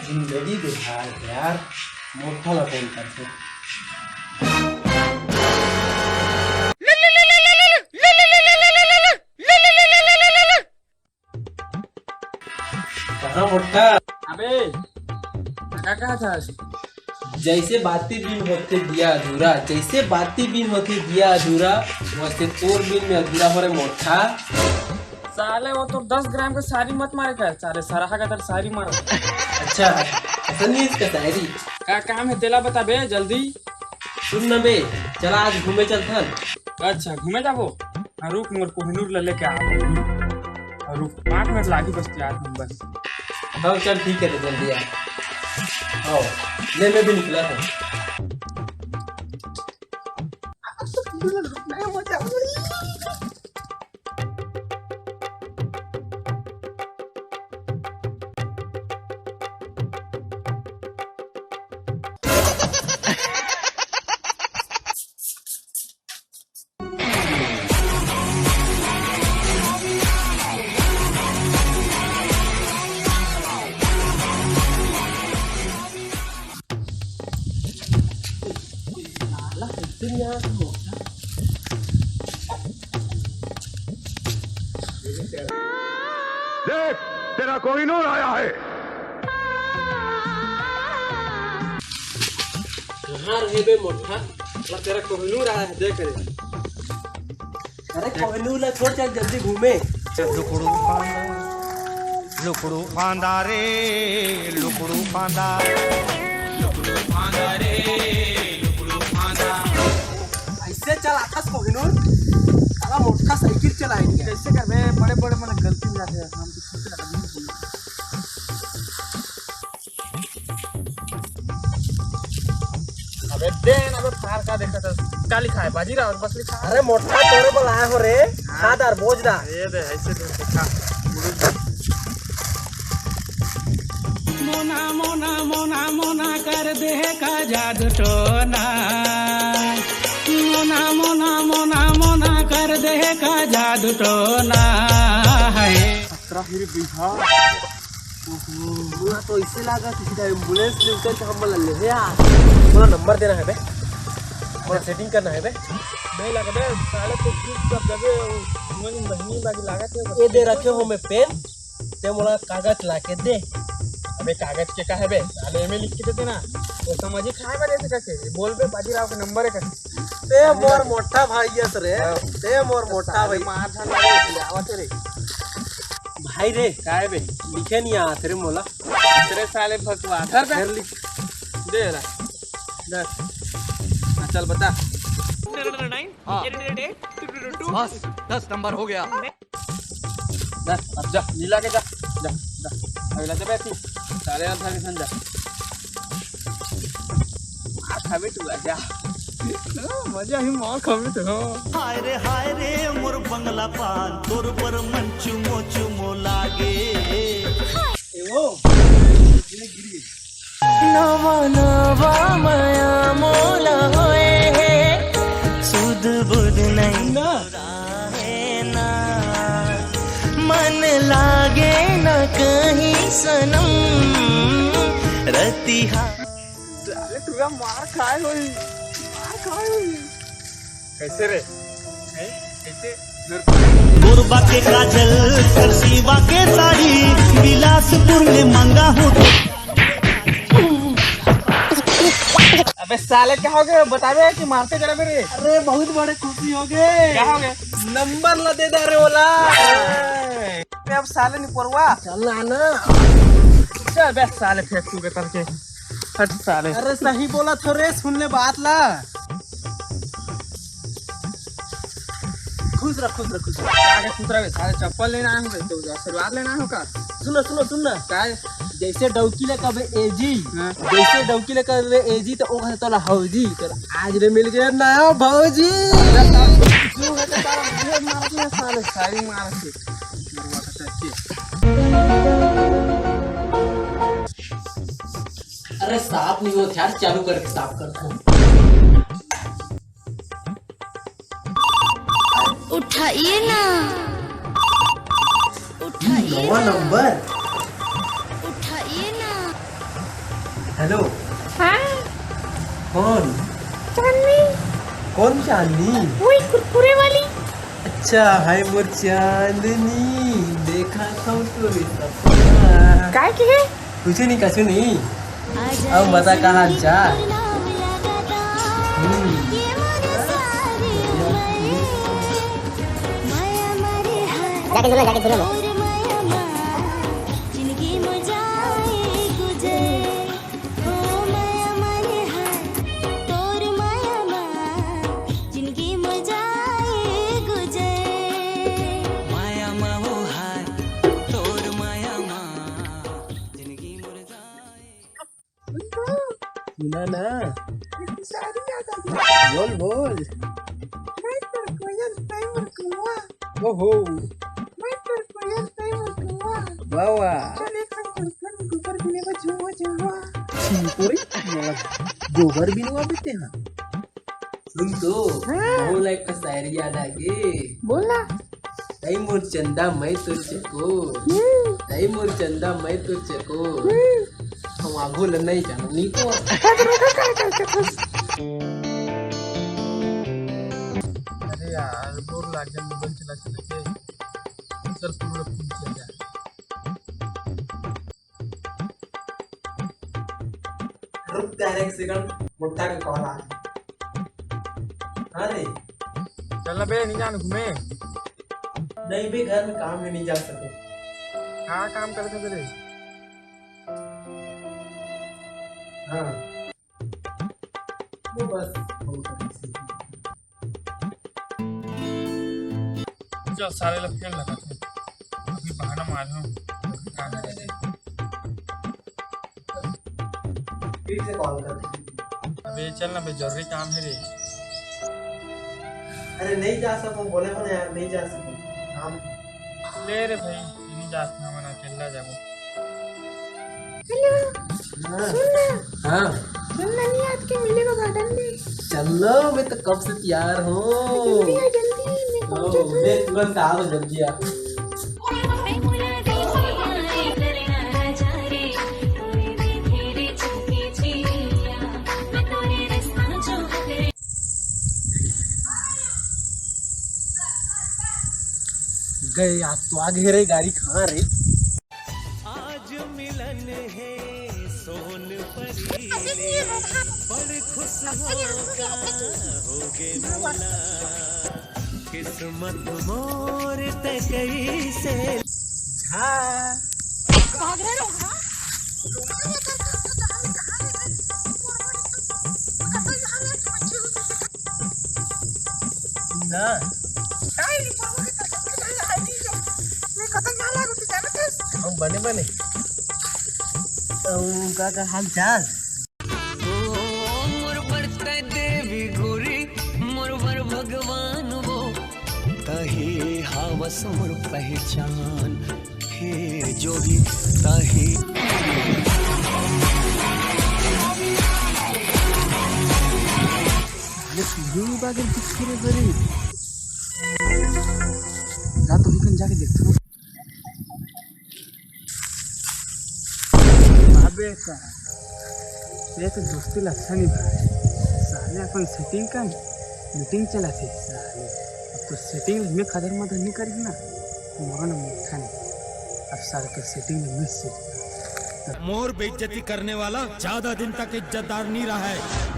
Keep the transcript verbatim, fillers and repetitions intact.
जिंदगी बेकार हे यार, मोठा ला फोन करथे। कहाँ मोठा? अबे, का कहत हस? जैसे बाती बिन होथे दिया अधूरा, जैसे बाती बिन होथे दिया अधूरा, वैसे तोर बिन में अधूरा हो रे मोठा। साले, वो तो दस ग्राम के सारी मत मारे कर, साले, सरहा का तर सारी मार। अच्छा, असन नहीं इसका शायरी। का काम हे तेला बता बे, जल्दी। सुन न बे, चला आज घूमे चलथन। अच्छा, घूमे जाबो? हाँ, रुक, मोर कोहिनूर ला लेके आ। हाँ, रुक, पाँच मिनट लागी बस तैयार हों बस। हाँ, चल ठीक हे, तो जल्दी आ। हाँ, ले मैं भी निकला था। देख, तेरा कोहिनूर आया है। कहाँ रहे बे मोठा? मतलब तेरा कोहिनूर आया है, देख रे। अरे कोहिनूर ला छोड़, चल जल्दी घूमे। लुकड़ू फांदा, लुकड़ू फांदा रे, लुकड़ू फांदा। ऐसे चलाथस कोहिनूर? साला मोटका साइकिल चलाएंगे। कैसे करबे? बड़े बड़े मन गलती हो जाथे, हम तो छोटे आदमी। अबे दे ना, अबे फार का देखत हस? का लिखा है? बाजीराव बस लिखा है। अरे मोटका तोरे बर लाए हो रे, हाँ। खा दार बोझ दा। ये दे, ऐसे दे, खा। मोना मोना मोना मोना कर दे का जादू टोना। मोना मोना मोना मोना कर दे का जादू टोना है। खतरा ही रे भैया। ओहो, मोला तो ऐसे लागत हे सीधा एम्बुलेंस ले उतर के हमन ला ले हे यार। मोला नंबर देना है बे, मोला सेटिंग करना है बे। नहीं लगा बे, साले तो चुपचाप जबे वो मोनी बहिनी बागी लागत हे। ये दे रखे हो मैं पेन, ते मोला कागज ला के दे। अबे कागज के का है बे, साले एमे लिख के दे देना। वो समझी खाए बे ऐसे करके, बोल बे बाजीराव के नंबर है करके। ते मोर मोटा भाई यस रे, हाँ। ते मोर मोटा साले भाई। मार धान मारे, आवत रे। भाई रे, काय बे? लिखे नहीं आत रे मोला। तेरे साले भकवा। धर बे। फिर लिख। दे रहा। दस। हाँ, चल बता। हाँ। बस, दस नंबर हो गया। दस, अब जा, नीला के जा। जा, जा। अगला जा बैठी। साले अब धर के जा। मार खाबे तू, आजा। मजा ही मार खाबे तू। हाय रे, हाय रे, मोर बंगला पान, तोर पर मन चुमो चुमो लागे। ए वो, ये गिर गई। नवा नवा मया मोला होए हे, सुध बुध नहीं ना। हे ना, मन लागे न कहीं सनम, रतिहा। साले टूरा मार खाए होई, मार खाए होई। कैसे रे? हैं? कैसे? गोरबा के काजल, सरसीवा के साड़ी, बिलासपुर में मंगा हूँ। अबे साले, क्या हो गया? बताबे कि मारते जरा मेरे। अरे, बहुत बड़े खुशी हो गए। क्या हो गया? नंबर ला दे दे रे ओला। ए, अबे अब साले निपोरवा। चल ना, ना। चल बे साले, फेंक तू के करके। हट साले। अरे सही बोला थो रे, सुन ले बात ला। खुश रह, खुश रह, खुश रह। आगे खुश रह बे, साले चप्पल लेना आए हो बे, तो आशीर्वाद लेना आए हो का? सुनो, सुनो, सुन ना। काय? जैसे डौकी ले कबे एजी, हाँ। जैसे डौकी ले कबे एजी, तो ओ कहते तोला हौजी, तो आज रे मिल गया नया भौजी। तू है तो तारा मुझे मार दिया साले, सारी मार के। अरे साफ नहीं होत यार, चालू कर, साफ कर। उठाइए ना, उठाइए नवा ना, नंबर। उठाइए ना। हेलो। हाँ। कौन? चांदनी। कौन चांदनी? वही कुरकुरे वाली। अच्छा, हाय मोर चांदनी, देखा था तोरे सपना। काय के है? कुछ नहीं, कछु नहीं। अब बता का हाल चाल? हम्म। जाके सुनो, जाके सुनो। सुना ना। बोल, बोल। ओहो। वाह, वाह। गोबर बिनवा बेटे, हाँ। सुन तो, हाँ। मोला एक शायरी याद आ गे। बोल ना। तई मोर चंदा, मैं तोर चकोर। हम्म। तई मोर चंदा, मैं तोर चकोर। हम्म। हम आगू ल नहीं जानो, नी तो। अरे यार, बोर लाग गया मोबाइल चला चला के। चल, पूरा फोन किया जाए। रुक यार, एक सेकंड, मोटा के कॉल आ गया। हाँ रे। चल ना बे, नहीं जान घूमे। नहीं बे, घर में काम है, नहीं जा सके। का काम करत हस रे? हाँ। वो बस, वो बस। चल, सारे लोग खेल लगा थे। अभी बहाना मार लो। फिर से कॉल कर। अबे चल ना बे, जरूरी काम है रे। अरे नहीं जा सको, बोले हो ना यार, नहीं जा सको। काम। ले रे भाई, नहीं जा सकना, मना अकेला जाबो। हेलो। हाँ। सुन ना। हाँ। चल ना, नहीं आज के मिलेगा गार्डन में। चलो, मैं तो कब से तैयार हूँ। जल्दी आ, जल्दी, मैं ओ, पहुंचत हूँ। मैं तुरंत आ रहा हूँ, जल्दी आ। गए, आज तो आ गए रे, गाड़ी कहाँ रे? आज मिलन है सोन परी ले, बड़ खुश होगा होगे मोला। किस्मत मोर त कैसे झा। भाग रहे लोग, हाँ? ना। हम बने बने। तो उनका का हाल चाल? ओ मोर बरतै देवी गोरी, मोर बर भगवान वो, तही हावस मोर पहचान, हे जोगी तही। ये सीढ़ी में बादल दिख रहे बड़े। जा तो भी कन जाके देखता हूँ। अबे का, ये तो दोस्ती ला अच्छा नहीं भाई। साले अपन सेटिंग का मीटिंग चला थे साले। अब तो सेटिंग में खदर मदर नहीं करेगी ना, मोरा ना मोथा नहीं। अब साले के सेटिंग में मिस से मोर बेइज्जती करने वाला ज्यादा दिन तक इज्जतदार नहीं रहा है।